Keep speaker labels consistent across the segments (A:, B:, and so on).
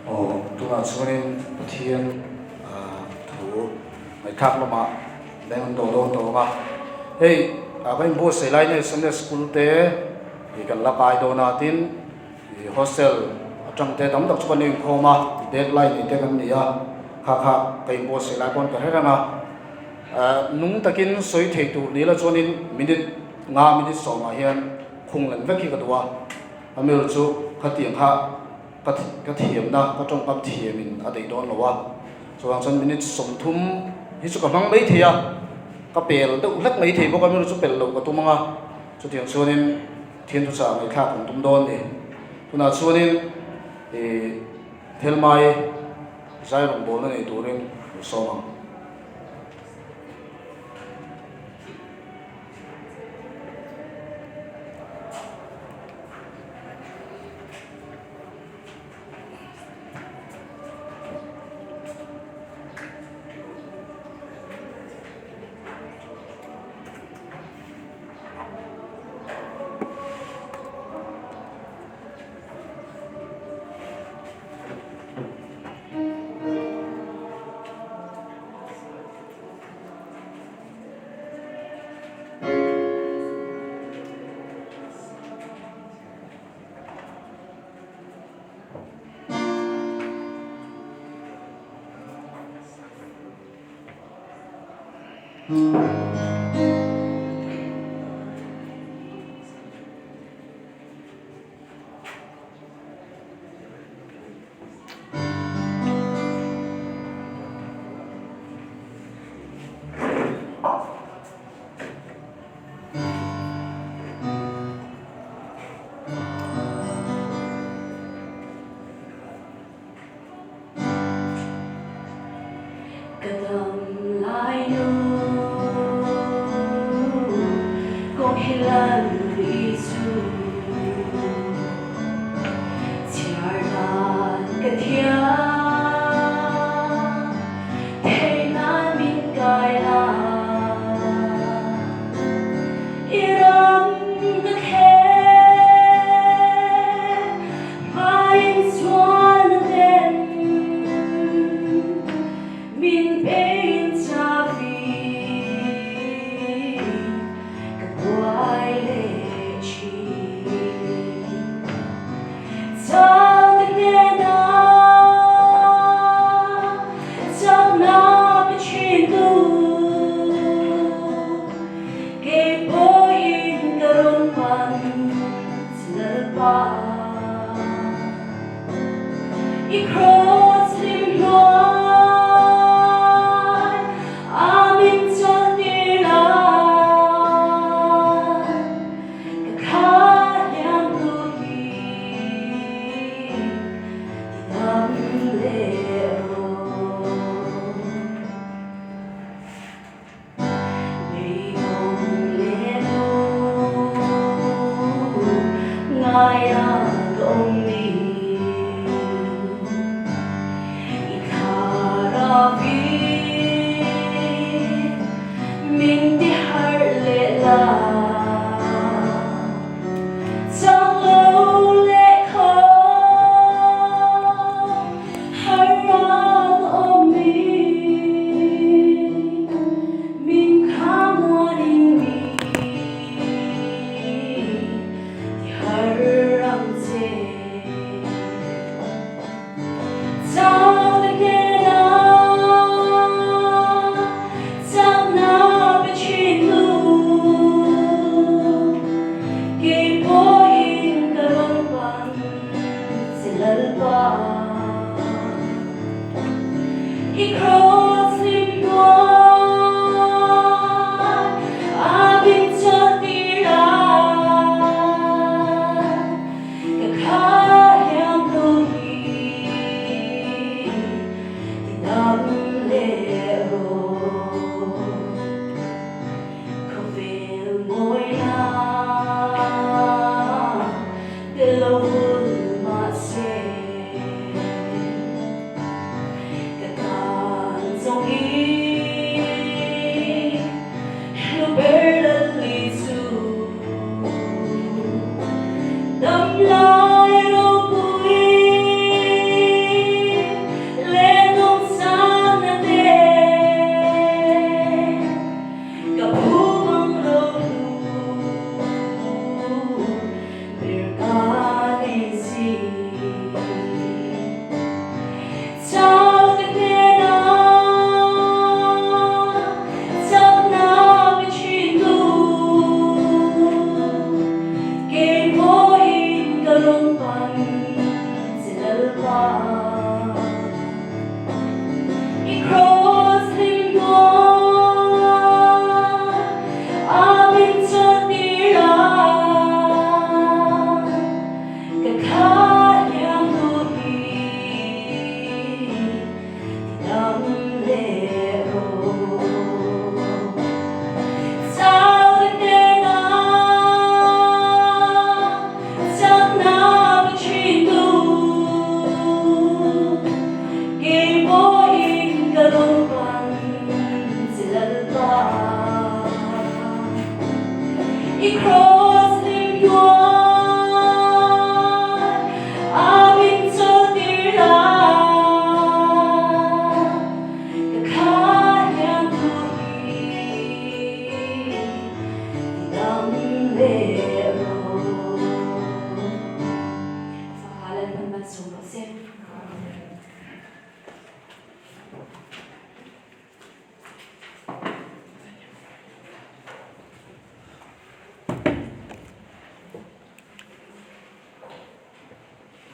A: Aw, tunah chuanin Pathian thu ngaihthlak lamah beng an dawh dawn tawh ang a. Hei ka inbuatsaih lai nia Sunday School te ih kan la kai dawn a, tin ih hostel atang te tam tak chu kan inkhawm a, deadline nei te kan ni a, kha kha ka inbuatsaih lai pawn ka hre reng a. Nung takin sawi thei tur ni la chuanin minute nga minute sawmah hian khung lan vek hi ka duh a, a mil chu khatiang kha ka ka thiamna ka tawngkam thiamin a daih dawn lo a, chuvang chuan minute 30 hi chu ka hmang mai thei a, ka pel deuh hlek mai thei bawk a mil chu pel loh ka tum ang a, chutiang chuanin thian thuchah ngaihthlak kan tum dawn a ni. Tunah chuanin ih Thelmai zai rawngbawlna nei turin ka sawm ang.
B: Ka dam lai nu kawng hi lan i chu chhiar dan ka thiam thei nan min kai la i ram ka khen hmaiin chuan a den min pein chavi ka buai leh thin. Chau te hnena chakna pe thin tu kei pawhin ka rawn pan che Lalpa. I kraws hlim hnuai a min chawlhtir lai ka thla hliam tu hi ti dam leh rawh. Beidawng leh nu ngaia ka awm ni. malsawm rawh se.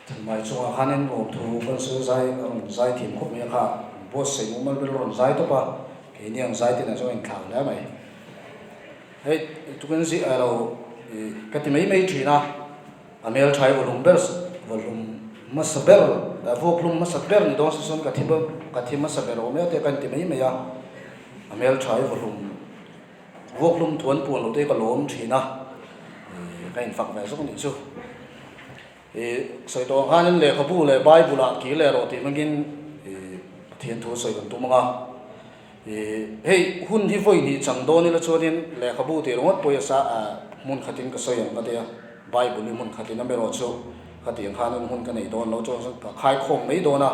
A: Thanmai chungah khanin lawmthu kan sawi zai a rawn zai thiam khawp mai a kha buatsaih mumal ber a rawn zai tawp a, keini ang zai te nen chuan a inthlau hle mai. Hei tukin zih a lo ka ti mai mai thin a, a hmeltha hi vawhlum ber vawhlum hmasa ber vuakhlum hmasa ber ni dawn se chuan ka thi ka thi hmasa ber awm e te ka inti mai mai a, a hmeltha hi vawhlum vuakhlum thuan puan loh te hi ka lawm thin a, ka infak ve zawk a nih chu. I sawi tawh ang khanin lehkhabu leh Bible ah kir leh rawh tih hmangin i Pathian thu sawi kan tum ang a. I hei hun hi vawi hnih chang dawn ila chuanin lehkhabu tih ringawt pawh hi a sa hmun khatin ka sawi ang ka ti a, Bible hi hmun khatin a erawh chu ka tih ang khanin hun ka nei dawn lo chuan ka khaikhawm mai dawn a,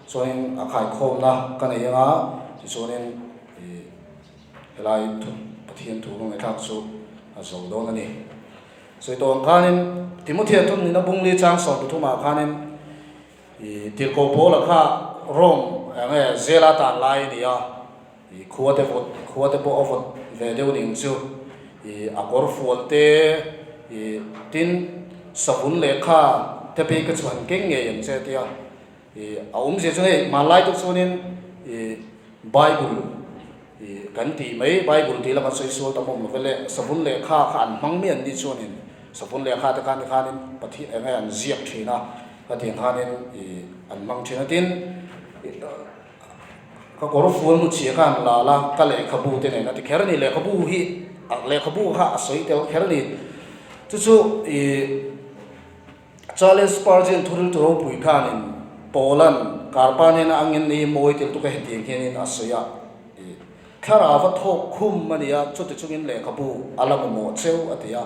A: chuanin a khaikhawmna ka nei ang a, tichuanin i helai Pathian thu ka ngaihthlak chu a zo dawn a ni. Sawi tawh ang khanin Timothea thun nina bungli chang 13 ah khanin i tirhkoh Paula kha Rome eng nge zela tan lai a ni a, i khua te vawt khua te pawh a vawt ve deuh ning chu i a kawr fual te i tin savun lehkha te phei ka chuan keng ngei ang che tia i a awmzia chu hei hmanlai te chuanin i Bible I kan tih mai, Bible tih lama sawi sual tam awm lo ve le, savun lehkha kha an hmang mai an nih chuanin savun lehkha te khan tikhanin Pathian eng nge an ziak thin a, khatiang khanin i an hmang thin a. Tin, ka kawr fual hnu chhia kha an lal a, ka lehkhabu te nen a ti kher a ni, lehkhabu hi lehkhabu kha a sawi tel kher a ni. Chu chu i. Charles Spurgeon thuril tu ropui khanin Paula'n Karpa nena a ngen nei mawi tel tuk a hetiang hianin a sawi a, I thlarau a thawk khum a nia, chuti chungin lehkhabu a la mamawh cheu a ti a.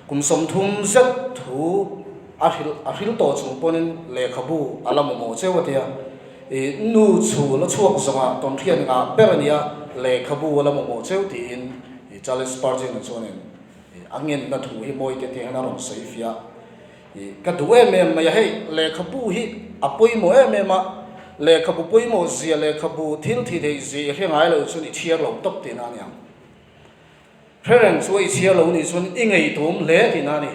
A: Kum 30 zet thu a hrilh a hril tawh chung pawnin lehkhabu a la mamawh cheu a ti a. I nu chhul a chhuak zawngah tawnhriat ngah ber a nia, lehkhabu a la mamawh cheu tiin Charles Spurgeon-a chuanin A ngenna thu hi mawi te te hian a rawn sawi fiah i ka duh em em mai a, hei lehkhabu hi a pawimawh em em a, lehkhabu pawimawh zia lehkhabu thil thi theih zia i hre ngai lo chuan i chhiar lo tawp tihna a ni ang. Hre reng chu i chhiar lo nih chuan i ngeitum hle tihna a ni.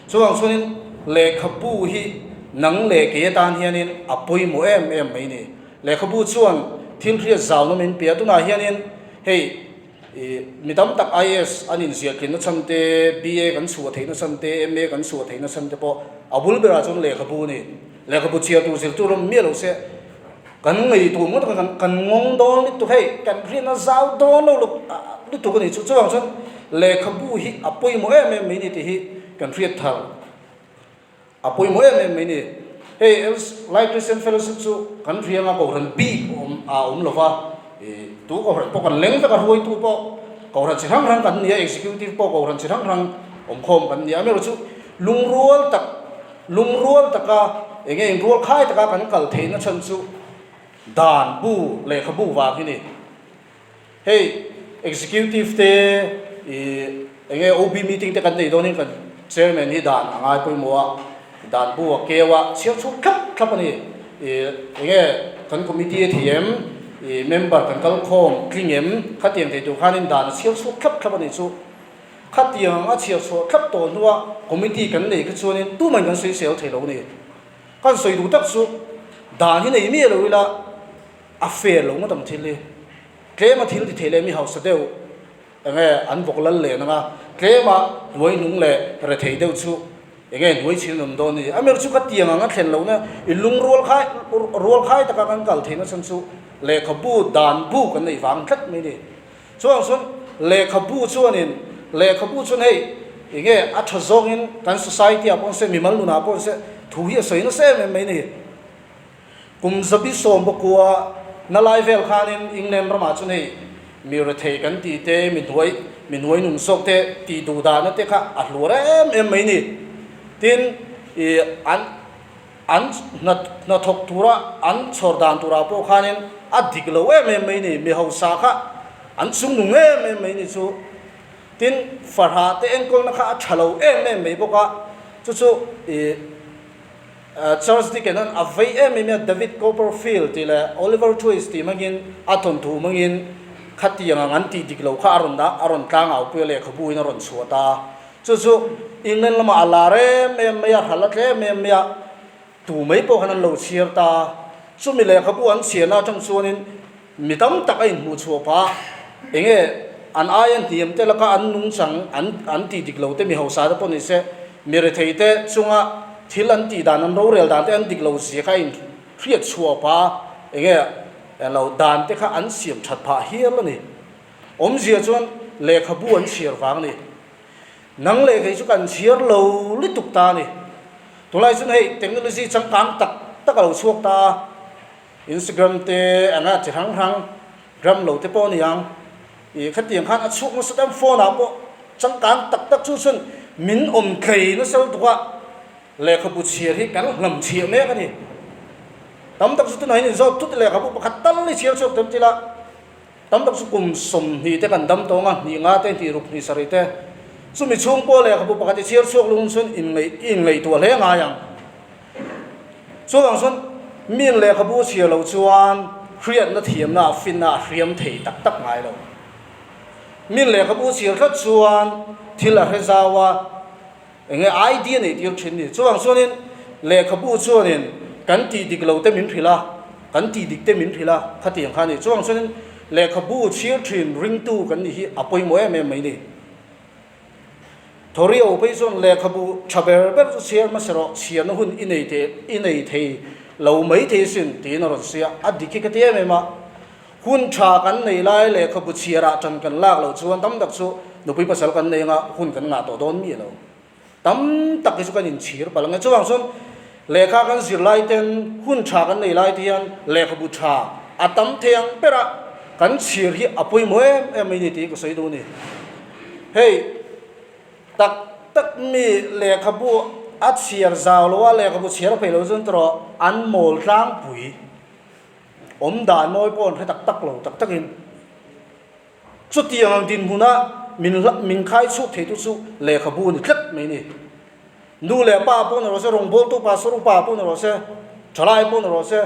A: Chuvang chuanin lehkhabu hi nang leh kei atan hianin a pawimawh em em mai ni. Lehkhabu chuan thil hriat zauna min pe a, tunah hianin hei I mi tam tak IAS an inziah tlinna chhan te, BA kan chhuah theihna chhan te, MA kan chhuah theihna chhan te pawh a bul berah chuan lehkhabu a ni. Lehkhabu chhiar tur zir tur awm miah lo se kan ngaihtuah ngawt ang kan ngawng dawn lutuk hei kan rinna zau dawn lo lutuk a ni chu. Chuvang chuan lehkhabu hi a pawimawh em em mai ni tih hi kan hriat thar. A pawimawh em em mai ni. Hei Els Lai Christian Fellowship chu kan rianga kohhran bik awm a awm lo va, i tu kohhran pawh kan leng vek a, hruaitu pawh kohhran chi hrang hrang kan ni a, executive pawh kohhran chi hrang hrang awmkhawm kan ni a, amaherawhchu lungrual tak lungrual taka eng nge inrual khai taka kan kal theihna chhan chu dan bu lehkhabu vang hi ni. Hei executive te i eng nge OB meeting te kan nei dawnin kan chairman hi dan a ngai pawimawh a, dan bu a keu a, chhiar chhuak thlap thlap a ni. I eng nge kan committee a thei em, i member kan kal khawm tling em, khatiang thei tur khanin dan a chhiar chhuak thlap thlap a nih chu. Khatiang a chhiar chhuah thlap tawh hnua committee kan nei kha chuanin tumahin kan sawisel thei lo a ni. Kan sawi duh tak chu dan hi nei miah lo ila, A fair lo ngawt ang thil hi. Tlema thil ti thei leh mi hausa deuh eng nge an vawk lal len ang a, tlema hnuai hnung leh rethei deuh chu eng nge hnuai chhin an awm dawn a ni. Amir chu ka tiang ang a thlen lohna i lungrual khai rual khai taka kan kal theihna chhan chu lehkhabu dan bu kan neih vang tlat mai a ni. Chuang chuan lehkhabu chuanin lehkhabu chuan hei eng nge a tha zawngin kan society ah pawh se mimal nunah pawh se thu hi a sawi nasa em em mai a ni. Kum zabi sawm bakua na lai vel khanin England ramah chuan hei mi rethei kan tih te, mi hnuai mi hnuai nung zawk te tih duh dahna te kha a hluar em em mai ni. Tin, ih an an hna hnathawk tura an chhawr dan turah pawh khanin a dik lo em em mai ni. Mi hausa kha an chung nung em em mai ni chu. Tin, farha te enkawlna kha a tha lo em em mai bawk a, chu chu ih. Charles Dickens-a'n a vei em em a, David Copperfield tih leh Oliver Twist tih hmangin a thawnthu hmangin khatiang ang an tih dik lo kha a rawn a rawn tlang au pui a, lehkhabu in a rawn chhuah ta a. Chu chu England lamah a lar em em mai a, hral a tlem em mai a, tu mai pawh khan an lo chhiar ta a. Chumi lehkhabu an chhiarna atang chuanin Mi tam tak a inhmuh chhuah phah a, enge an aia hniam te laka an nungchang an an tih dik lo te, mi hausa te pawh ni se, mi rethei te chunga thil an tih dan, an rorel dan te an dik lo zia kha a inhriat chhuah phah a, enge lo dan te kha an siam that phah hial a ni. Awmzia chuan lehkhabu an chhiar vang a ni. Nang leh kei chu kan chhiar lo lutuk ta a ni. Tunlai chuan hei technology changkang tak tak a lo chhuak ta a. Instagram te anga chi hrang hrang gram lo te pawh a ni ang. Ih khatiang khan a chhuk nasa deuh phone ah pawh changkang tak tak chu chuan min awm tlei nasa lutuk a, lehkhabu chhiar hi kan hlam chhiah mek a ni. Tam tak chu tunah hian inzawt thut lehkhabu pakhat tal i chhiar chhuak tam tila tam tak chu kum 20 te kan dam tawng a, hnih nga te, hnih ruk, hnih sarih te. Chumi chhung pawh lehkhabu pakhat i chhiar chhuak lung chuan inngaih i inngaihtuah hle ngai ang. Chuvang chuan min lehkhabu chhiar lo chuan hriatna thiamna finna a hriam thei tak tak ngai lo. Min lehkhabu chhiar tlat chuan thil a hre zau a, eng nge idea neih tir thin ni. Chuvang chuanin lehkhabu chuanin kan tih dik lo te min hrilh a, kan tih dik te min hrilh a, khatiang kha a ni. Chuvang chuanin lehkhabu chhiar thin ringtu kan nih hi a pawimawh em em mai ni. Thorio phei chuan lehkhabu tha ber ber chu chhiar hmasa rawh, chhiarna hun i nei teh i nei thei lo mai thei sin tiin a rawn sawi a, a dik hi ka ti em em a. Hun tha kan nei lai lehkhabu chhiarah tan kan lak loh chuan tam tak chu nupui pasal kan nei anga hun kan ngah tawh dawn mi lo. Tam tak hi chu kan inchhir palh ang e. Chuvang chuan lehkha kan zir lai ten hun tha kan nei lai te hian lehkhabu tha a tam thei ang ber a, kan chhir hi a pawimawh em em mai ni tih ka sawi duh a ni. Hei tak tak mi lehkhabu a chhiar zau lo a, lehkhabu chhiar a peih lo chuan tawh an mawl tlangpui awm dan mawi pawh an hre tak tak lo tak takin. Chutiang ang dinhmuna min min khai chhuak theitu chu lehkhabu a ni tlat mai a ni. Nu leh pa pawh ni rawh se, rawngbawltu pastor upa pawh ni rawh se, thalai pawh ni rawh se,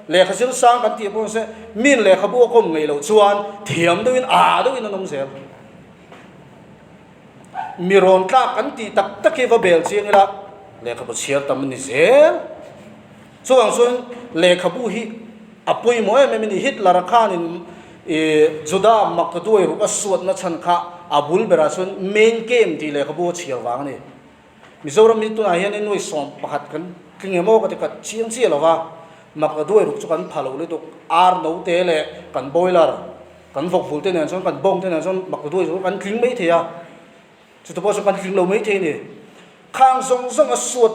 A: lehkha zir sang kan tih pawh ni se, min lehkhabu a kawm ngei loh chuan thiam deuhin aa deuhin an awm zel. Mi rawn tlak kan tih tak tak hi va bel chiang ila lehkhabu chhiar tam a ni zel. Chuvang chuan lehkhabu hi a pawimawh em em a ni. Hitler-a khanin Juda Maktaduai ruk a suatna chhan kha a bul berah chuan Mein Kampf tih lehkhabu a chhiar vang a ni. Mizoram hi tunah hian nuai 11 kan tling em aw ka ti ka chiang chiah lo va, Maktaduai ruk chu kan pha lo lutuk. Ar note leh kan boiler, kan vawkvul te nen chuan kan bawng te nen chuan Maktaduai ruk kan tling mai thei a. Chuti pawh chu kan tling lo mai thei a ni. Khang zawng zawng a suat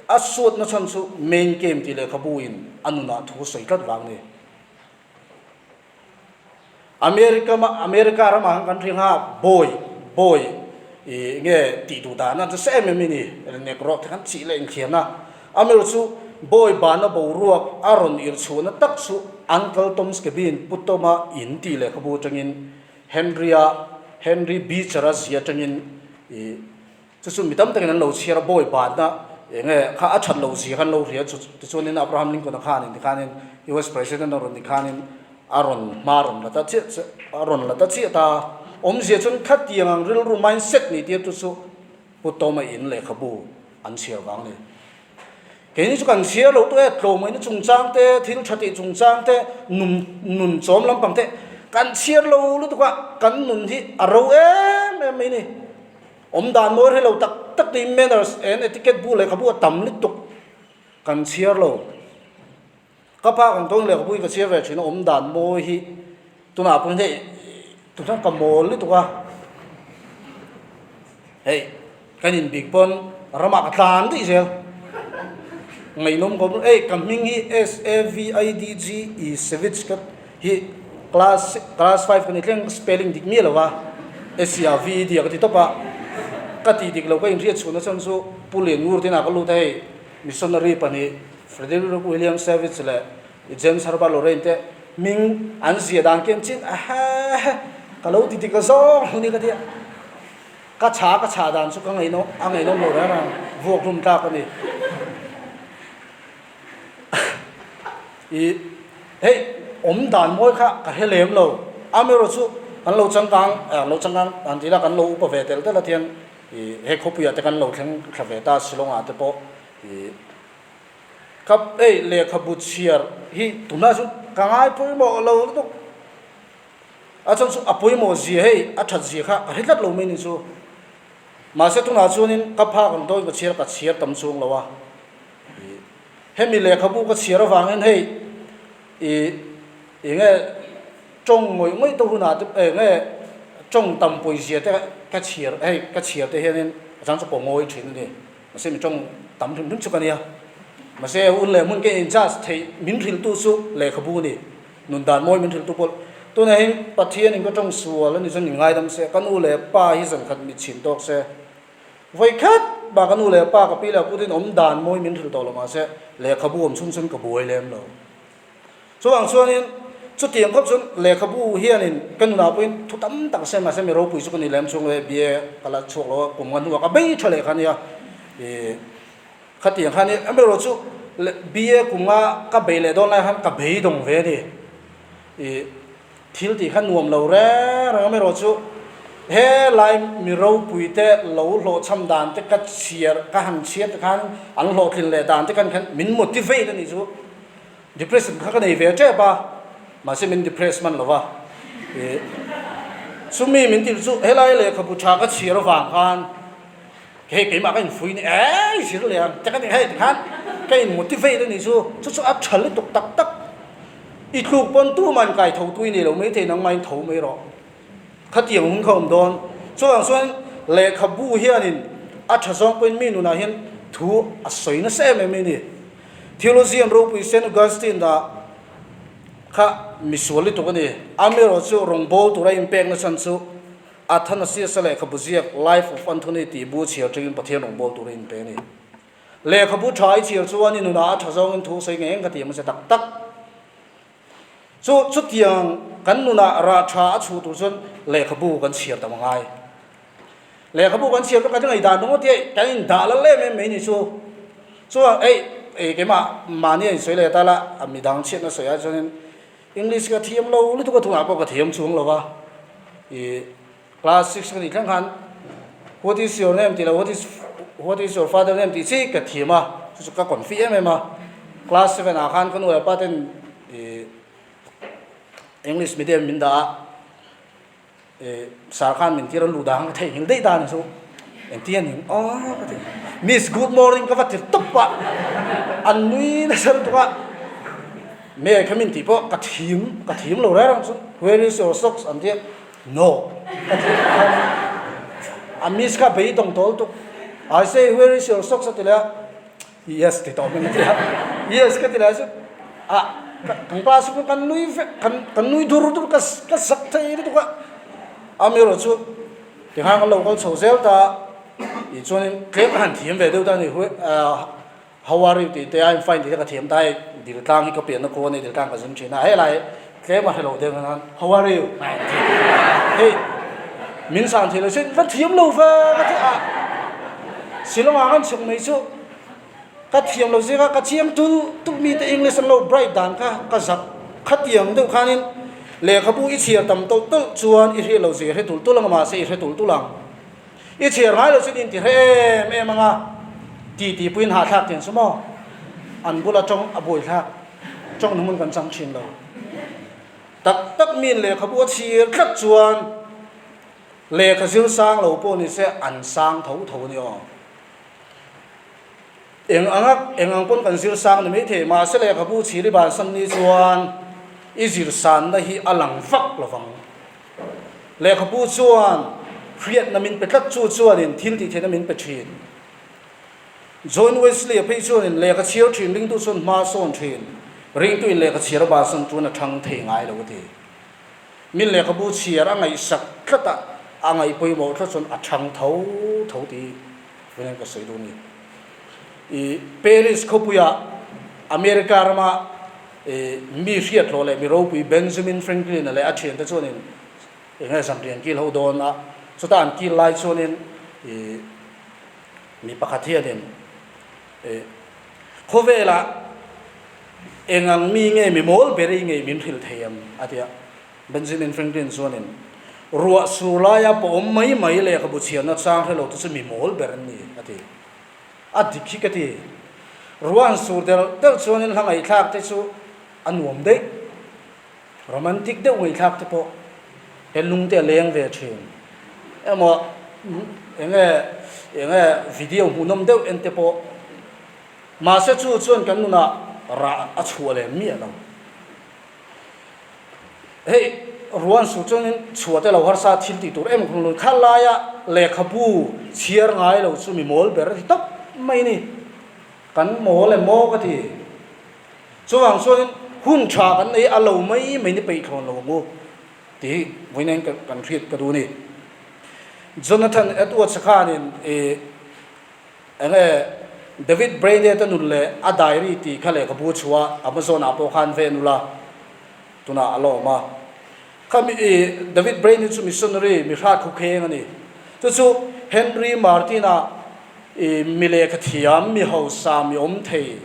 A: a suatna chhan chu Mein Kampf tih lehkhabu in a nunah thu sawi tlat vang a ni. America America ramah khan kan ring a, bawi bawi ih nge tih duh dan a nasa em em a ni. Nek rawh te khan chih leh inthian a. Amerawh chu bawi bana boruak a rawn irchhuahna tak chu Uncle Tom's Cabin Pu Toma in tih lehkhabu atangin Henry-a, Henry Beecher-a zia atangin ih chu chu mi tam takin an lo chhiar a, bawi banna eng nge kha a that loh zia kha an lo hria chu tichuanin Abraham Lincoln-a khanin tikhanin US President a rawn ni khanin a rawn hma a rawn la ta chiah chiah a rawn la ta chiah ta a. Awmzia chuan khatiang ang rilru mindset nih tir tu chu Pu Toma in lehkhabu an chhiar vang a ni. Keini chu kan chhiar loh tawh e, tlawmawina chungchang te, thil tha tih chungchang te, nun nun chawm lampang te kan chhiar lo lutuk a, kan nun hi a ro em em mai a ni. Awm dan mawi hrelo tak tak te manners and etiquette bu lehkhabu a tam lutuk kan chhiar lo. Ka pa kan tawn lehkhabu hi ka chhiar ve thin a, awm dan mawi hi tunah pawh hian hei tunah ka mawl lutuk a, hei kan inbik pawn ramah ka tlan daih zel ngaihnawm ka awm hei ka hming hi S A V I D G E Savage ka hi class class five ka ni thleng spelling dik miah lo va S A V I D a ka ti tawp a ka tih dik lo ka inhriat chhuahna chhan chu Pu Lianngur te inah ka lut a hei missionary pahnih Frederick William Savage leh James Herbert Lorraine te hming an ziah dan ken chin a he ka lo ti dik a zawng lo ni ka ti a, ka chha ka chhah dan chu ka ngaihnaw a ngaihnawm lo reng reng vuak hlum tlak a ni. I hei awm dan mawi kha ka hre lem lo. Amaherawh chu kan lo changkang eh lo changkang han tih ila kan lo upa ve tel tel a thian i hei khawpuiah te kan lo thleng thla ve ta Shillong ah te pawh i ka hei lehkhabu chhiar hi tunah chu ka ngai pawimawh lo lutuk. A chhan chu a pawimawh zia hei a that zia kha ka hre tlat lo mai ni chu. Mahse tunah chuanin ka phak ang tawhin ka chhiar ka chhiar tam chuang lo a. Ih hemi lehkhabu ka chhiar avangin hei ih eng nge tawng ngawih ngawih te hunah te eng nge tawng tam pawi zia te ka chhiar hei ka chhiar te hianin a chang chu ka ngawi thin a ni. Mahse mi tawng tam hrim hrim chu ka nia. Mahse hun leh hmun ka in charge theih min hrilhtu chu lehkhabu a ni. Nun dan mawi min hrilhtu pawh tunah hian Pathian in ka tawng sual a ni chuan min ngaidam se, ka nu leh pa hi zan khat mit chhin tawk se. Vawi khat mah ka nu leh pa ka pi leh putin awm dan mawi min hrilh tawh lo mahse lehkhabu awm chhung chuan ka buai lem lo. Chuvang chuanin chutiang khawp chuan lehkhabu hianin ka nunah pawhin thu tam tak se mahse mi ropui chu ka ni lem chhung e bia ka la chhuak lo a kum nga hnuah ka bei tha leh kha nia ih khatiang kha nia amaherawh chu bia kum nga ka bei leh dawn lai khan ka beidawng ve a ni ih Thil tih kha nuam lo reng reng amaherawh chu he lai mi ropui te lo hlawhchham dan te ka chhiar ka han chhiar te khan an hlawhtlin leh dan te khan khan min motivate a nih chu depression kha ka nei ve tep a mahse min depress hman lo va ih chumi min tih chu helai lehkhabu tha ka chhiar avang khan hei keimah ka infuih ni eii zir leh ang te ka ti hei tikhan ka in motivate a nih chu chu chu a tha lutuk tak tak. I tluk pawn tuman kai tho tui nei lo mai thei nangmahin tho mai rawh. Khatiang hun kha awm dawn. Chuvang chuan lehkhabu hianin a tha zawng pawhin mi nunah hian thu a sawi nasa em em a ni. Theologian ropui Saint Augustine dah kha misual lutuk a ni. Amaherawh chu rawngbâwl tura inpekna chhan chu Athanasius-a lehkhabu ziak Life of Anthony tih bu chhiar tangin Pathian rawngbâwl tura inpe a ni. Lehkhabu tha i chhiar chuan i nunah a tha zawngin thu sawi ngei ang ka ti ang che tak tak. Chu chutiang kan nunah rah tha a chhuh tur chuan lehkhabu kan chhiar tam a ngai. Lehkhabu kan chhiar chu kan ngaihdan ringawt hi kan indah lal em em mai ni chu. Chuan ei ei keimah mahni a insawi leh ta la a midang chhiatna sawi ai chuanin English ka thiam lo lutuk a tunah pawh ka thiam chuang lo va ih Class 6 ka nih thleng khan What is your name tih loh What is what is your father name tih chi ka thiam a, chu chu ka confi em em a. Class 7 ah khan ka nu leh pa ten ih English medium min dah a, ih sir khan min tir a luh dan kha ka theihnghilh daih ta a ni chu. Engtin a ning aw ka ti. Miss good morning ka va ti tawp a, an nui nasa lutuk a. Me kha min tih pawh ka thiam ka thiam lo reng reng chu Where is your socks an ti a. No ka ti khan a miss kha beidawng tawl tuk I say where is your socks a ti leh a yes ti tawh hming a ti a yes ka ti leh chu a kan class chu kan nui vek kan kan nui dur dur ka ka zak thei lutuk a amaherawh chu tikhan kan lo kal chho zel ta tih chuanin tlem ka han thiam ve deuh ta a ni How are you tih te I'm fine tih te ka thiam ta hei Diltlang hi ka pianna khua a ni Diltlang ka zin thin a helai tlem a hrelo deuh hian How are you hei min san thei lo sin va thiam lo ve ka ti a Shillong ah kan chhuk mai chu ka thiam lo zing a ka chiang tul tul mi te English an lo bright dan kha ka zak khatiang deuh khanin lehkhabu i chhiar tam tawlh tawlh chuan i hriat lo zia i hre tul tul ang mahse i hre tul tul ang. I chhiar ngai lo chuan inti hre em em ang a, ti ti puiin hahthlak tiang chu maw? An bula tawng a buaithlak, tawng hmun kan chang thin lo. Tak tak miin lehkhabu a chhir tlat chuan lehkha zir sang lo pawh ni se an sang tho tho a ni aw. Eng anga eng ang pawn kan zir sang ni maithei, mahse lehkhabu chhir i bansan ni chuan i zir sanna hi a lang vak lo vang. Lehkhabu chuan hriatna min pe tlat, chu chuanin thil tih theihna min pe thin. John Wesley-a phei chuanin lehkha chhiar thin ringtu chuan hma a sawn thin, ringtuin lehkha chhiar a bansan chuan a thang thei ngai lo a ti. Min lehkhabu chhiar a ngaihsak tlat a, a ngaih pawimawh tlat chuan a thang tho tho tih vawiin ka sawi duh a ni. I Paris khawpuia America rama Mi hriathlawh leh mi ropui Benjamin Franklin-a leh a thiante chuanin eng nge zanrian kil ho dawn a, chuta an kil lai chuanin ih mi pakhat hianin ih khawvelah Eng ang mi nge mi mawl ber i ngei min hrilh thei ang? a ti a. Benjamin Franklin chuanin, Ruah sur laia pawh awm mai mai lehkhabu chhiarna chang hre lo te chu mi mawl ber an ni, a ti. A dik hi ka ti. Ruah an sur del del chuanin hla ngaihthlak te chu a nuam daih. Romantic deuh ngaihthlak te pawh he lung te a leng ve thin. Emaw enge enge video hmuhnawm deuh en te pawh. Mahse chu chuan kan nunah rah a chhuah lem miah lo. Hei ruan su chuanin chhuah te lo harsa thil tih tur em khung lo. Kha laia lehkhabu chhiar ngai lo chu mi mawl ber a ti tawp mai a ni. Kan mawl em maw ka ti. Chuvang chuanin hun tha kan nei a lo mai mai ni peih thlawn lo ang u tih hi vawiin kan hriat ka duh a ni. Jonathan Edwards-a khanin ih enge David Brainerd-a nun leh a diary tih kha lehkhabu chhuah Amazon ah pawh khan ven ula tunah a la awm a. Khami ih David Brainerd chu missionary mi hrat khukheng a ni. Chu chu Henry Martin-a ih mi lehkha thiam mi hausa mi awm thei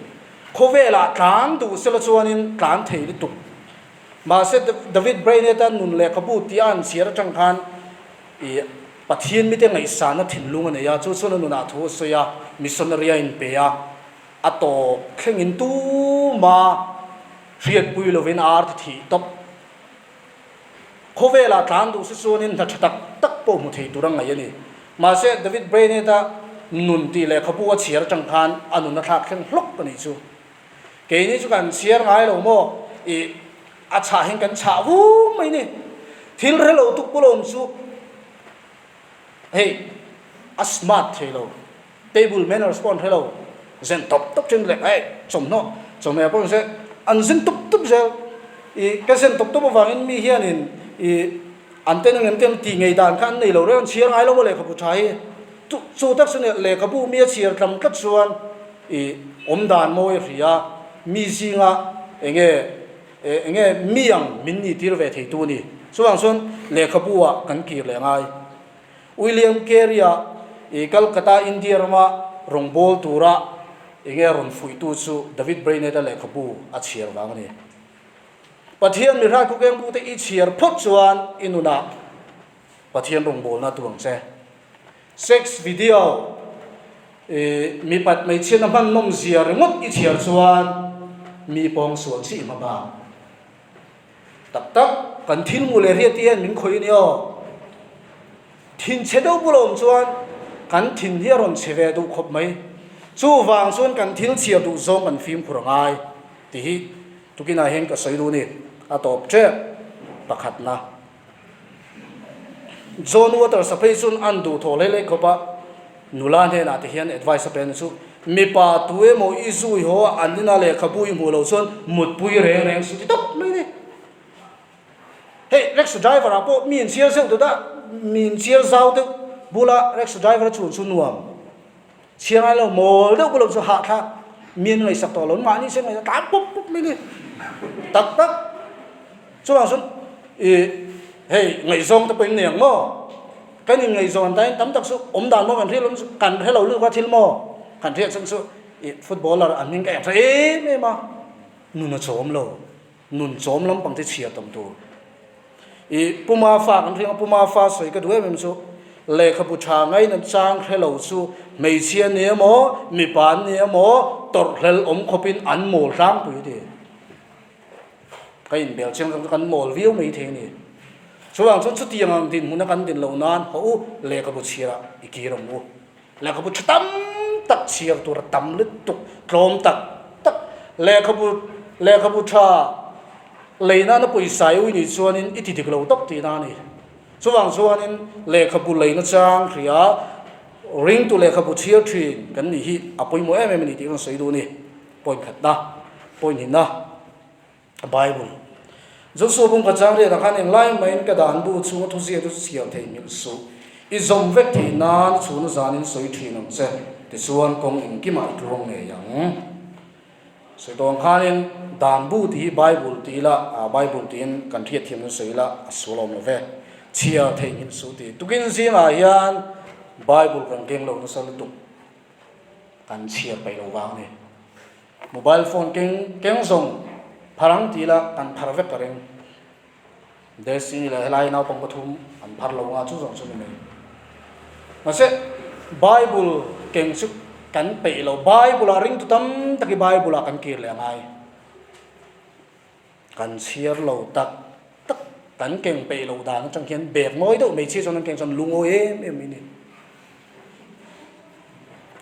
A: Khawvelah tlan duh sela chuanin tlan thei lutuk. Mahse David Brainerd-a nun lehkhabu tih a an chhiar atang khan i Pathian mite ngaihsana thinlung a nei a, chu chuan a nunah thu a sawi a, missionary a inpe a, a tawp thlengin tuma hriatpui lovin a ar ti thih tawp. Khawvelah tlan duh si chuanin hna tha tak tak pawh hmu thei tur a ngaih a ni. Mahse, David Brainerd-a nun tih lehkhabu a chhiar atang khan a nun a thlak thleng hlawk a nih chu. Keini chu kan chhiar ngai lo maw? Ih, a chhah hian kan chhah vum mai ni. Thil hre lo tuk pawh awm chu hei a smart thei lo. Table manners pawh an hre lo, zen tawp tawp thin leh hei chawmhnaw chawhmeh pawh an hre, an zen tawp tawp zel. Ih ka zen tawp tawp avangin mi hianin ih an ten ang em ten tih ngei dan kha an nei lo reng, an chhiar ngai lo maw lehkhabu tha hi. Chu chu tak chu lehkhabu mi a chhiar tlam tlat chuan ih awm dan mawi a hria, mi zinga eng nge eng nge mi ang min nih tir ve theitu a ni. Chuvang chuan lehkhabu ah kan kir leh ngai. William Carey-a i Calcutta, India rama rawngbâwl tura enge rawn fuihtu chu David Brainerd-a lehkhabu a chhiar vang a ni. Pathian mi hrai khawkeng bute i chhiar phawt chuan i nunah Pathian rawngbâwlna tu ang che. Sex video i mipat hmeichhiatna hman nawmzia ringawt i chhiar chuan mi pawng sual chih hma bak. Tak tak, kan thil hmuh leh hriat te hian min khawih a ni aw. Thin chhe deuh bula awm chuan kan thin hi a rawn chhe ve duh khawp mai. Chuvang chuan kan thil chhiar duh zawng kan fimkhur a ngai tih hi tukinah hian ka sawi duh a ni. A tawp tep pakhatna. John Waters a phei chuan an duh thawh hlei hlei khawp a, nula hnenah te hian advice a pe a ni chu, Mipa tu emaw i zui haw a, an ina lehkhabu i hmuh loh chuan mutpui reng reng suh ti tawp mai a ni. Hei rickshaw driver ah pawh mi inchhiar zeuh deuh a, mi inchhiar zau deuh bula rickshaw driver a chhun chu nuam. Chhiar ngai lo mawl deuh bula chu hahthlak mi an ngaihsak tawh lo, mahni se ngaihsak tlan pup pup mai a ni. Tak tak. Chuvang chuan ih hei ngaihzawng te pawh in nei ang maw? Kan in ngaihzawn tain tam tak chu awm dan maw kan hriat lo chu kan hre lo lutuk a thil maw? Kan hriat chuan chu ih footballer an hming ka en hre em em a, nun a chawm lo, nun chawm lampang te chhiar tam tur. Ih Puma fa kan hriat ang a, Puma fa sawi ka duh em em chu lehkhabu tha ngaina chang hre lo chu hmeichhia ni emaw mipa an ni emaw tawrhhlel awm khawpin an mawl tlangpui a ti. Ka inbel chiang zawk chu kan mawl viau mai thei a ni. Chuvang chuan chutiang ang dinhmuna kan din loh nan haw u, lehkhabu chhiarah i kir ang u. Lehkhabu tha tam tak chhiar tur a tam lutuk, tlawm tak tak. Lehkhabu lehkhabu tha lei nana pawisa i ui nih chuanin i ti dik lo tawp tihna a ni. Chuvang chuanin lehkhabu leina chang hria ringtu lehkhabu chhiar thin kan nih hi a pawimawh em em a ni tih ka rawn sawi duh a ni. Point khatna, point hnihna, Bible. Joshua bung ka chang riatah khan englai maiin ka dan bu chhunga thuziak chu chhiar thei nghilh suh. I zawm vek theih nan chhuna zanin sawi thin ang che, tichuan kawng engkimah i tluang ngei ang. Sawi tawh ang khanin dan bu tih hi Bible ti ila, Bible tiin kan hriatthiam nan sawi ila a sual awm lo ve. Chhiar thei nghilh suh tih. Tukin zingah hian Bible kan keng lo nasa lutuk. Kan chhiar peih lo vang a ni. Mobile phone keng keng zawng. Phar ang ti ila kan phar vek ka ring. Desi leh helai naupang pathum an phar lo nga chu zawng chu ni mai. Mahse Bible keng chu kan peih lo. Bible ah ringtu tam tak hi Bible ah kan kir leh a ngai. Kan chhiar lo tak tak kan keng peih lo dan atang hian bag ngawi deuh mai chhi chuan an keng chuan lungawi em em mai a ni.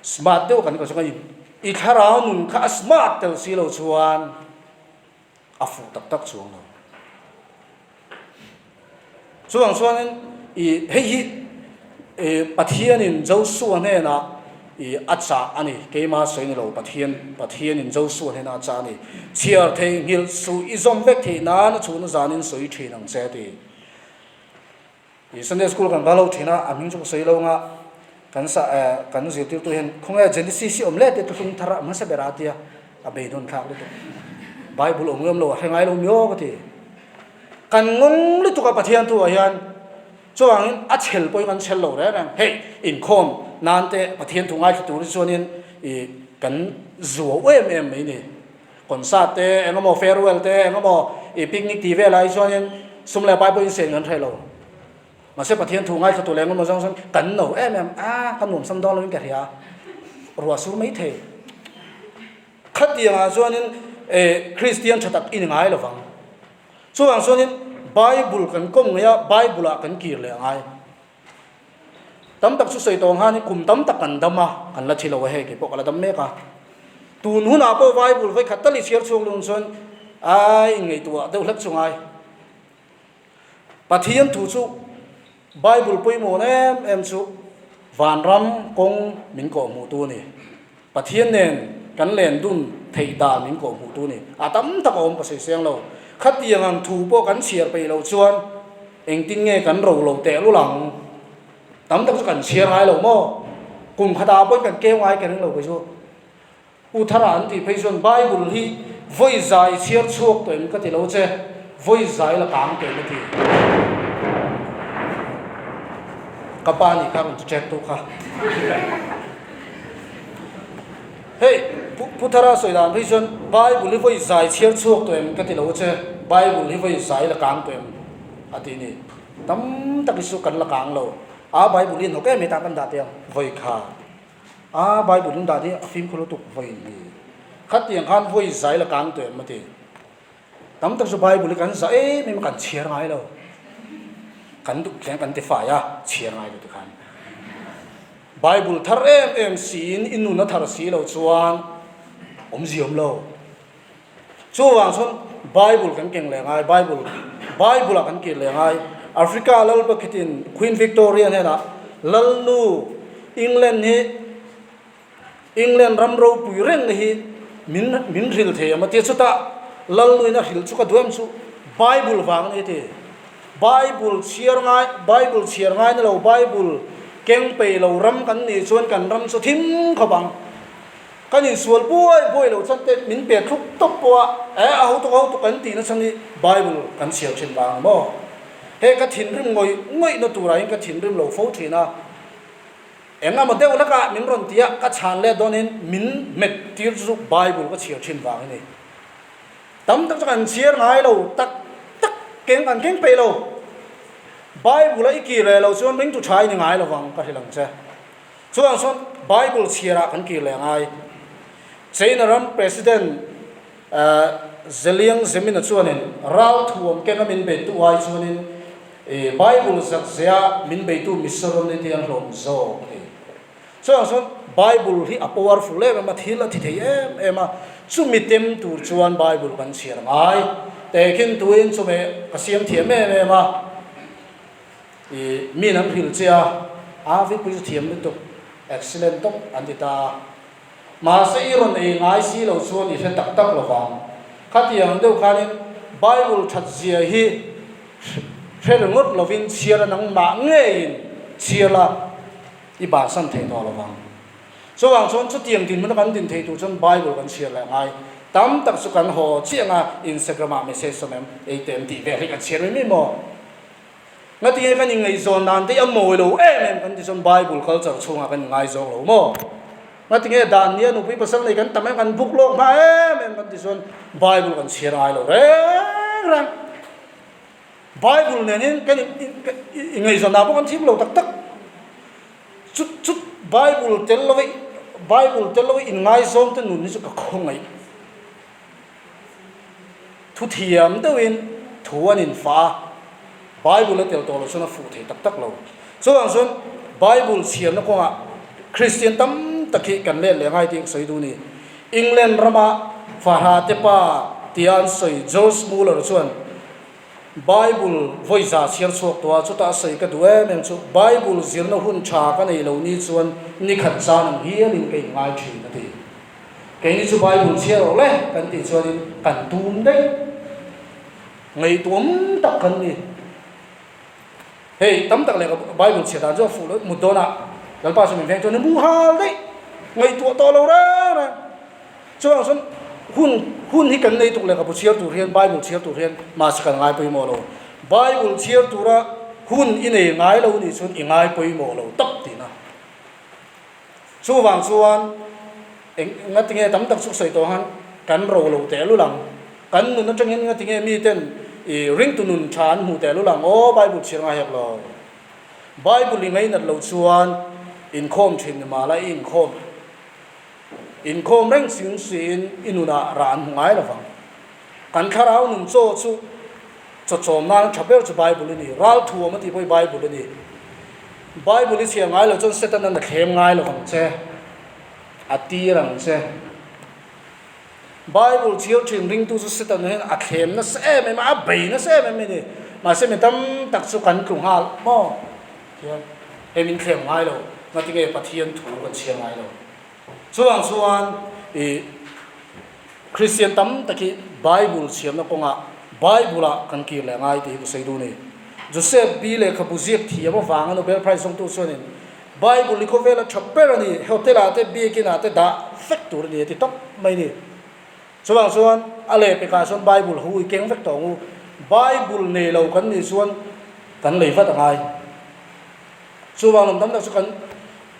A: Smart deuh kan kal chuan i thlarau nun kha a smart tel si lo chuan a fuh tak tak chuang lo. Chuvang chuanin ih hei hi ih Pathianin Joshua hnenah ih a chah a ni, keima sawi ni lo Pathian Pathianin Joshua hnenah a chah a ni. Chhiar thei nghilh suh i zawm vek theih nan a chhunna zanin sawi thin ang che a ti. Ih Sunday school kan va lo thin a, a hming chu ka sawi lo anga kan sa eh kan zirtirtu hian khawnge Genesis hi awm leh tih thuthlung thar a hmasa ber a tia a beidawn thlak lutuk. Bible awm ngam lo a hre ngai lo mi aw ka ti. Kan ngawng lutuk a Pathian thu ah hian chuangin a chhel pawhin kan chhel lo reng reng. Hei inkhawm nan te Pathian thu ngaithla tur hi chuanin ih kan zuau em em mai ni. Concert te eng emaw farewell te eng emaw ih picnic tih velah hi chuanin sum leh pai pawhin sen kan hreh lo. Mahse Pathian thu ngaithla tur leh eng emaw zawng chuan kan no em em a ka nuamsam dawn lovin ka hria ruah sur mai thei. Khatiangah chuanin eh Kristian tha tak i ni ngai lovang. Chuvang chuanin Bible kan kawm ngei a, Bible ah kan kir leh a ngai. Tam tak chu sawi tawh ang khanin kum tam tak kan dam a, kan la thi lo a hei kei pawh ka la dam mek a. Tun hunah pawh Bible vawi khat tal i chhiar chhuak lung chuan ai inngaihtuah deuh hlek chu ngai. Pathian thu chu Bible pawimawh em em chu vanram kawng min kawh hmuhtu a ni. Pathian nen kan len dun theih dan min kawh hmuhtu a ni. A tam tak a awm ka sawi seng lo. Khatiang ang thu pawh kan chhiar peih loh chuan engtin nge kan ro lo teh lul ang? Tam tak chu kan chhiar ngai lo maw? Kum khatah pawhin kan keu ngai ka ring lo kei chu. U Thara an tih phei chuan Bible hi vawi zai chhiar chhuak tawh em ka ti lo che, vawi zai la kang tawh em a ti. Ka pa nih kha rawn ti ṭek tawh kha. Hei, Pu Thara sawi dan phei chuan Bible hi vawi zai chhiar chhuak tawh em ka ti lo che, Bible hi vawi zai la kang tawh em a ti ni. Tam tak hi chu kan la kang lo. A Bible hi hnawk em hetah kan dah teh ang, vawi kha. A Bible in dah hi a fimkhur lutuk vawi ni. Khatiang khan vawi zai la kang tawh em a ti. Tam tak chu Bible hi kan zah em em a kan chhiar ngai lo. Kan duh thleng kan ti fai a, chhiar ngai lo tikhan. Bible thar em em siin i nun a thar si lo chuan awmzia awm lo. Chuvang chuan Bible kan keng leh ngai, Bible Bible ah kan kir leh ngai. Africa lal pakhatin Queen Victoria hnenah Lalnu England hi England ram ropui reng hi min min hril thei em a tia chutah Lalnu in a hril chu ka duh em chu Bible vang a ni a ti. Bible chhiar ngai Bible chhiar ngai na lo Bible keng pei lo ram kan nih chuan kan ram chu thim khawp ang. Kan insual buai buai loh chuan te min pe thluk tawp pawh a, eh a hotuk a hotuk kan tihna chhan hi Bible kan chhiar thin vang maw? Hei ka thinrim ngawih ngawih na turah hian ka thinrim lo fo thin a, eng emaw deuh hlekah min rawn ti a, ka chhan let dawnin min hmet tir chu Bible ka chhiar thin vang a ni. Tam tak chu kan chhiar ngai lo tak tak keng kan keng peih lo. Bible a i kir leh lo chuan ringtu tha i ni ngai lovang ka hrilh ang che. Chuvang chuan Bible chhiarah kan kir leh ngai. China ram President Zeliang Zemin-a chuanin ralthuam kenga min beitu ai chuanin Bible zakzia min beitu missionary te an hlawm zawk a ti. Chuvang chuan Bible hi a powerful em em a, thil a thi thei em em a, chumi tem tur chuan Bible kan chhiar ngai. Tehkhin tuin chumi ka siam thiam em em a. I mi an hrilh che a, a vipui chu thiam lutuk, excellent tawp an ti ta a. Mahse i rawn ei ngai si lo chuan i hre tak tak lo vang. Khatiang deuh khanin Bible that zia hi hre ringawt lovin chhiar a nangmah ngeiin chhiar la i bansan thei tawh lo vang. Chuvang chuan chutiang dinhmun a kan din thei tur chuan Bible kan chhiar leh ngai. Tam tak chu kan haw chiang a, Instagram ah message sawm em, ei te em tih vel hi kan chhiar mai mai maw? Ngatinge kan inngaihzawn dan te hi a mawi lo em em kan ti chuan Bible culture chhungah kan inngaizawng lo maw? Ngatinge dan nia nupui pasal nei kan tam em kan buk lawk hma em em kan. kan ti chuan Bible kan chhiar ngai lo reng reng. Bible nenin kan ingaihzawnah pawh kan thim lo tak tak. Chut chut Bible tel lo Bible tel lo inngaizawng te nun hi chu ka khawngaih. Thu thiam deuhin thu an infah a, Bible a tel tawh loh chuan a fuh thei tak tak lo. Chuvang chuan Bible chhiarna kawngah Kristian tam tak hi kan let leh ngai tih ka sawi duh a ni. England rama Fahrate pa tia an sawi George Muller chuan Bible vawi za chhiar chhuak tawh a, chutah a sawi ka duh em em chu Bible zirna hun tha ka nei lo ni chuan nikhat zan ang hialin ka inngai thin a ti. Keini chu Bible chhiar rawh le kan tih chuanin kan tum daih. Ngaihtuam tak kan ni. Hei tam tak leh Bible chhiar dan chu a fuh loh mut dawnah Lalpa chu min veng chuan mu hal daih. Ngaihtuah tawh lo reng reng. Chuvang chuan hun hun hi kan nei tuk lehkhabu chhiar tur hian Bible chhiar tur hian mahse kan ngai pawimawh lo. Bible chhiar tura hun i nei ngai lo nih chuan i ngai pawimawh lo tak tihna. Chuvang chuan eng ngatinge tam tak chu sawi tawh han kan ro lo teh lul ang. Kan nun atangin ngatinge miten i ringtu nun tha an hmuh teh lul ang aw Bible chhiar ngai hek lo. Bible i ngainat loh chuan inkhawm thin ni mah la i inkhawm inkhawm reng ching siin i nunah rah an hmu ngai lo vang. Kan thlarau nun chaw chu chaw chawm nan tha ber chu Bible a ni. Ral thuam a tih pawh hi Bible a ni. Bible i chhiar ngai lo chuan Satan-an a thlem ngai lo vang che, a tir ang che. Bible chhiar thin ringtu chu Satan hian a thlem nasa em em a, a bei nasa em em a ni. Mahse mi tam tak chu kan tlu nghal maw? Tihian hei min thlem ngai lo, ngatinge Pathian thu kan chhiar ngai lo. Chuvang chuan i Kristian tam tak hi Bible chhiarna kawngah Bible-ah kan kir leh ngai tih hi ka sawi duh a ni. Joseph B. Lehkhabu ziak thiam avanga Nobel Prize zawngtu chuanin Bible hi khawvela tha ber a ni, hotel-ah te biakin-ah te dah vek tur a ni a ti tawp mai a ni. Chuvang chuan a lehpekah chuan Bible hu i keng vek tawh ang u. Bible nei lo kan nih chuan kan lei vat a ngai. Chuvang lam tam tak chu kan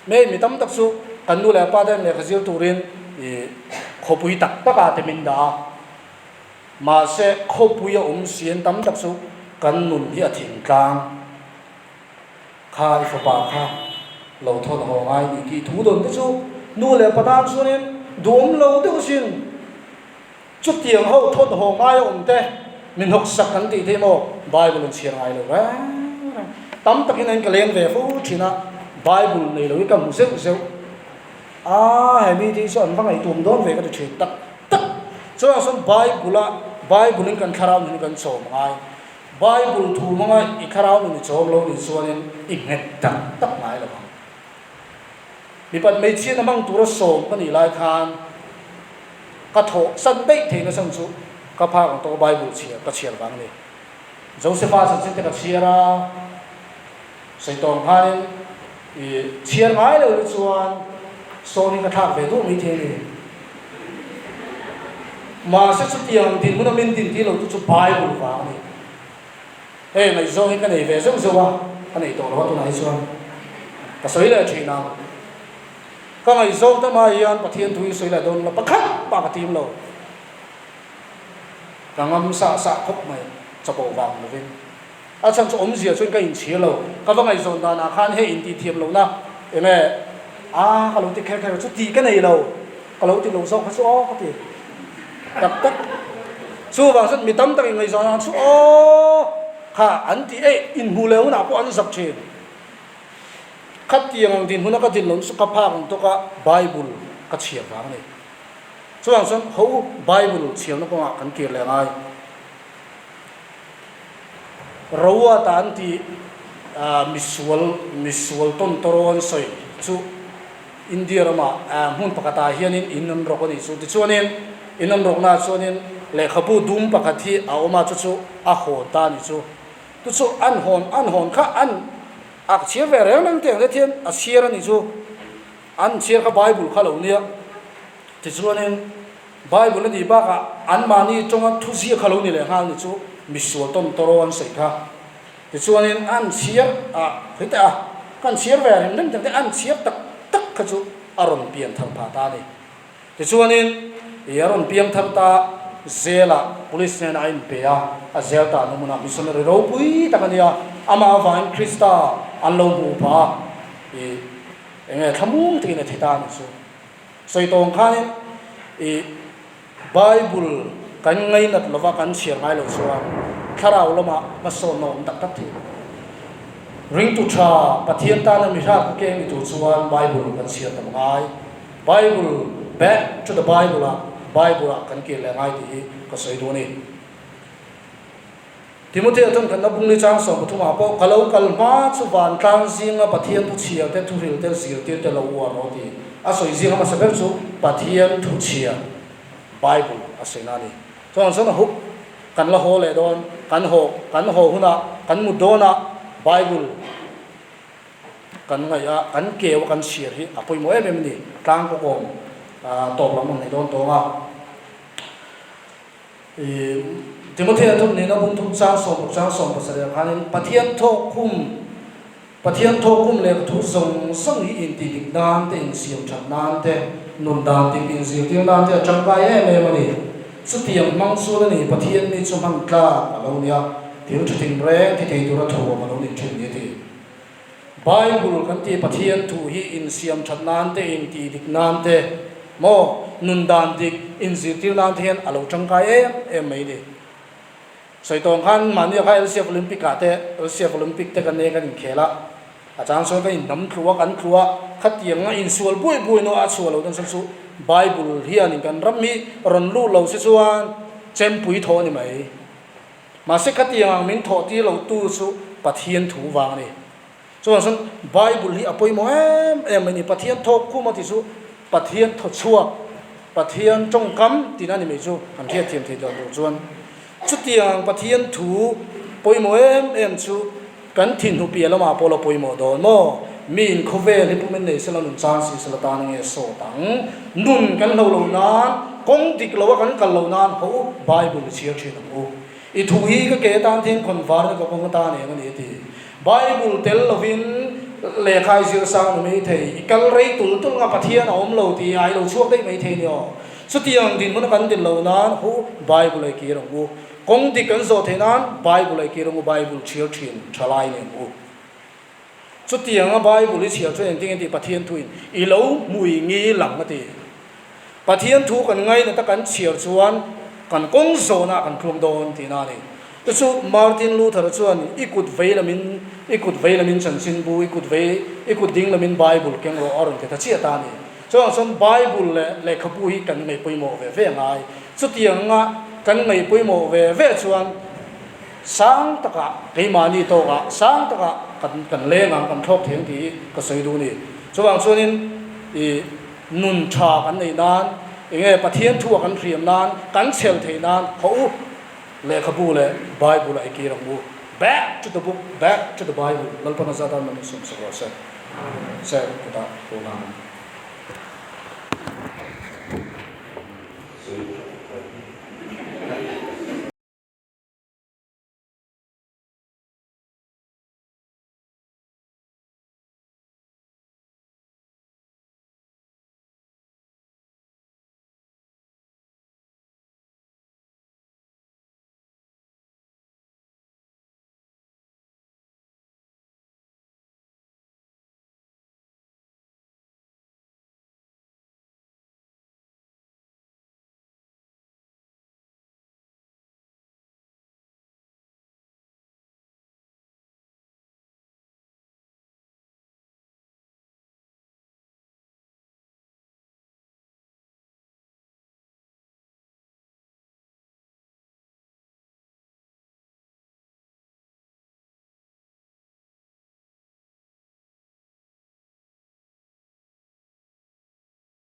A: Hmei mi tam tak chu kan nu leh pa te lehkha zir turin ih khawpui tak tak ah te min dah a, mahse khawpui a awm sian tam tak chu kan nun hi a thing tlang kha i fapa kha lo thawn haw ngai ni tih thu dawn te chu nu leh pa tan chuanin duhawm lo deuh sin chutiang ho thawn haw ngai a awm te min hawk sak kan tih thei maw Bible an chhiar ngai lo reng reng tam takin an ka leng ve fo thin a Bible nei lo hi ka hmu zeuh zeuh a he mi te hi chu an va ngaihtuam dawn ve ka ti thin tak tak chuan sawn Bible a Bible in kan thlarau nun hi kan chawm ngai Bible thu hmanga i thlarau nun i chawm lo nih chuanin i nghet tak tak ngai lo ang mipat hmeichhia na hmang tura sawm ka nih lai khan Ka thawh san daih theihna chhan chu ka phak ang tawh Bible chhiar ka chhiar vang a ni. Josepha chanchin te ka chhiar a, sawi tawng khanin i chhiar ngai lo hi chuan sawn hi ka thlak ve duh mai thei a ni. Mahse chutiang dinhmun a min din tih lo tu chu Bible vang a ni. Hei ngaihzawng hi ka nei ve zeuh zeuh a, ka nei tawh lo a tunah hi chuan ka sawi leh thin ang. Ka ngaihzawng ta mai hian Pathian thu hi sawi leh dawn lo, pakhat pah ka tim lo. Ka ngam sah sah khawp mai, chapo vang lovin. A chhan chu awmzia chuan ka inchhir lo, ka va ngaihzawn danah khan hei intih thiam lohna enge a ka lo ti kher kher chu tih ka nei lo, ka lo ti lo zawk kha chu aw ka ti tak tak. Chuvang chuan mi tam tak inngaihzawn ang chu aw kha an ti eih, inhmuh leh hunah pawh an zak thin. Khatiang ang dinhmuna ka din loh chu ka phak ang tawka Bible ka chhiar vang a ni. Chuvang chuan ho u Bible chhiarna kawngah kan kir leh ngai. Roa ta an tih misual misual tawn tawraw an sawi chu India ramah hmun pakhatah hianin in an rawk a nih chu. Tichuanin in an rawknaah chuanin lehkhabu dum pakhat hi a awm a, chu chu a hawn ta a nih chu. Chu chu an hawn an hawn kha an A chhiar ve reng reng teh ang hian a chhiar a nih chu an chhiar kha Bible kha lo nia tichuanin Bible a nih bakah anmahni tawnga thuziak kha lo ni leh nghal ni chu misual tawn tawraw an sawi kha tichuanin an chhiar a hei teh a kan chhiar ve reng reng teh ang an chhiar tak tak kha chu a rawn pian thar phah ta a ni tichuanin. I a rawn piang thar ta zel a, police hnenah a inpe a, a zel ta an hmunah missionary ropui tak a nia, amah avangin Krista an lo hmuh phah a, i eng nge thlamuang takin a thi ta a nih chu. Sawi tawng khanin i Bible kan ngainat lova kan chhiar ngai lo chuan thlarau lamah hmasawnna awm tak tak thei lo. Ringtu tha Pathian tana mi hrat ka keng ni tur chuan Bible kan chhiar tam ngai. Bible, back to the Bible ah Bible ah kan kir leh ngai tih hi ka sawi duh a ni. Timothea chuan kan nabung ni chang 13 ah pawh ka lo kal hma chu vantlang zinga Pathian thu chhiar te thuhril te zirtir te lo uar rawh ti a sawi zing hmasa ber chu Pathian thu chhiar Bible a sawi na a ni. Chuan chuan huk kan la haw leh dawn kan haw kan haw hunah kan mut dawnah Bible kan ngaih a kan keu a kan chhiar hi a pawimawh em em a ni. Tlang kawkawm tawp lam ang nei dawn tawng a. Timothea thawk nena bung thum chang 16 chang 17 ah khanin Pathian thawk khum Pathian thawk khum leh thu zawng zawng hi intih dik nan te insiam that nan te nun dan dik inzirtir nan te a tangkai em em a ni. Chutiang hmang chuan a ni Pathian mi chu hman tlak a lo nia thil tha tin reng thi thei tura thuam a lo ni thin ni a ti. Bible kan tih Pathian thu hi insiam that nan te, intih dik nan te maw, nun dan dik inzirtir nan te hian a lo tangkai em em mai ni. Sawi tawng khan mahni kha LCF Olympic ah te, LCF Olympic te kan nei kan inkhel a, a chang chuan kan inhnam tlu a, kan tlu a, khatiang a insual buai buai no a chhuah lo dan chuan chu Bible hianin kan ram hi rawn lut lo se chuan chempui thawh a ni mai. Mahse khatiang ang min thawh tir lo tu chu Pathian thu vang a ni. Chuvang chuan Bible hi a pawimawh em em mai a ni. Pathian thawk khum a ti chu Pathian thaw chhuak, Pathian tawngkam tihna a ni mai chu kan hriatthiam thei dan tur chuan chutiang ang Pathian thu pawimawh em em chu kan thinhnu piah lamah pawh la pawimawh dawn maw? Mi in khawvel hi pumin nei sela nun chang si sela tan nge sawt ang? Nun kan hlo lo nan, kawng dik lo a kan kal lo nan haw u, Bible i chhiar thin ang u. I thu hi ka ke atan thian khawn var na ka kawng atan eng a ni a ti. Bible tel lovin lehkha i zir sang ni mai thei, i kal rei tul tul nga Pathian a awm lo tih a i lo chhuak daih mai thei ni aw. Chutiang dinhmun a kan din lo nan haw u, Bible a i kir ang u. Kawng dik kan zawh theih nan Bible a i kir ang u, Bible chhiar thin tha lai ni ang u. Chutianga Bible i chhiar chuan engtin nge tih Pathian thuin i lo hmui ngi lang a ti. Pathian thu kan ngainat a kan chhiar chuan kan kawng zawnah kan tluang dawn tihna a ni. Chu chu Martin Luther chuan i kut vei lamin i kut vei lamin chanchinbu, i kut vei i kut ding lamin Bible keng rawh a rawn ti ta chiah ta a ni. Chuvang chuan Bible leh lehkhabu hi kan ngaih pawimawh ve ve a ngai. Chutianga kan ngaih pawimawh ve ve chuan Sang takah keimahni tawkah sang takah kan kan leng ang, kan thlawk thei ang tih hi ka sawi duh a ni. Chuvang chuanin i nun tha kan neih nan, eng nge Pathian thu a kan hriam nan, kan chhel theih nan haw u lehkhabu leh Bible ah i kir ang u. Back to the book, back to the Bible, Lalpa Nazareth-a nun i sawmsak rawh se. Sir, kutah thu lang.